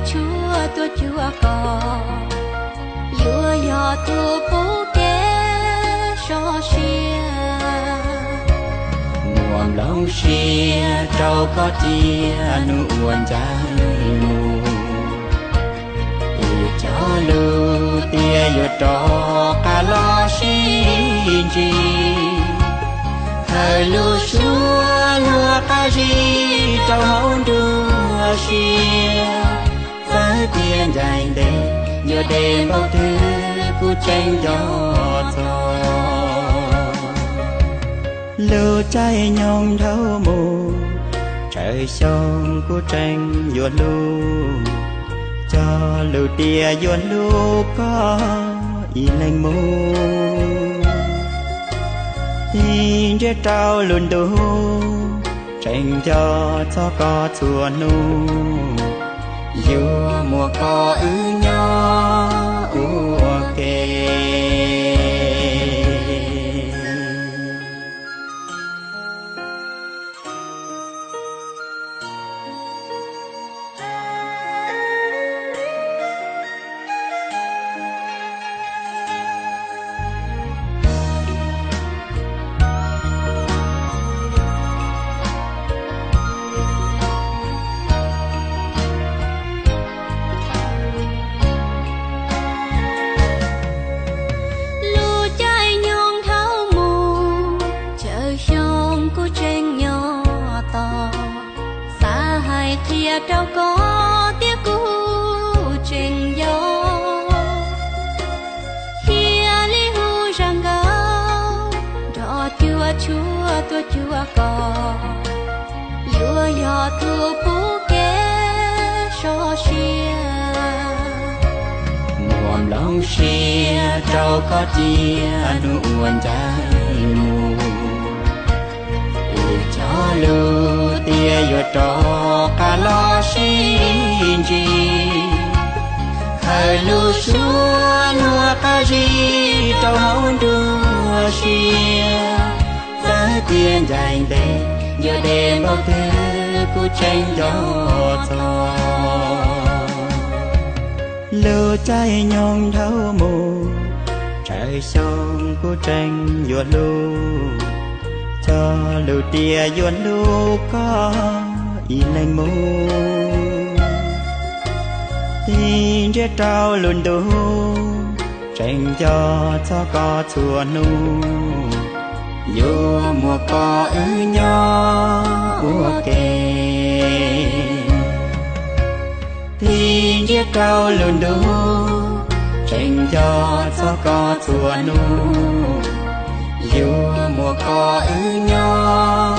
Tshuaj tuaj cuag koj, yuav yog tus pub kev sov siab. Muaj nplooj siab rau koj cia hnub uas ncaim mus. Wb cog lus tias yuav rov qab los sib ntsib. Hawm lub suab luag qab zib rau hauv nruab siab. Txawm tias ncaim ntev yuav deb npaum twg kuv tseem nco txog. Lub caij nyoog dhau mus, tsawg xyoo kuv tseem yuav hlub. Cog lus tias yuav hlub koj ib leeg mus. Tig ntsiab rau lub ntuj, tseem nco txog koj txhua hnub. Yuav muaj koj wb nyob ua ke. Lub caij nyoog dhau mus, tsawg xyoo kuv tseem nyob tos. Xav hais qhia rau koj tias kuv tseem nco. Cia li hu zaj nkauj nrog cuaj tshuaj tuaj cuag koj, yuav yog tus pub kev sov siab. Muaj nplooj siab rau koj cia hnub uas ncaim mus. Wb cog lus tias yuav rov qab los sib ntsib. Hawm lub suab luag qab zib rau hauv nruab siab. Txawm tias ncaim ntev yuav deb npaum twg kuv tseem nco txog. Lub caij nyoog dhau mus, tsawg xyoo kuv tseem yuav hlub. Cog lus tias yuav hlub koj ib leeg mus. Tig ntsiab rau lub ntuj, tseem nco txog koj txhua hnub. Yuav muaj koj wb nyob ua ke. Tig ntsiab rau lub ntuj, tseem nco txog koj txhua hnub. Yuav muaj koj wb nyob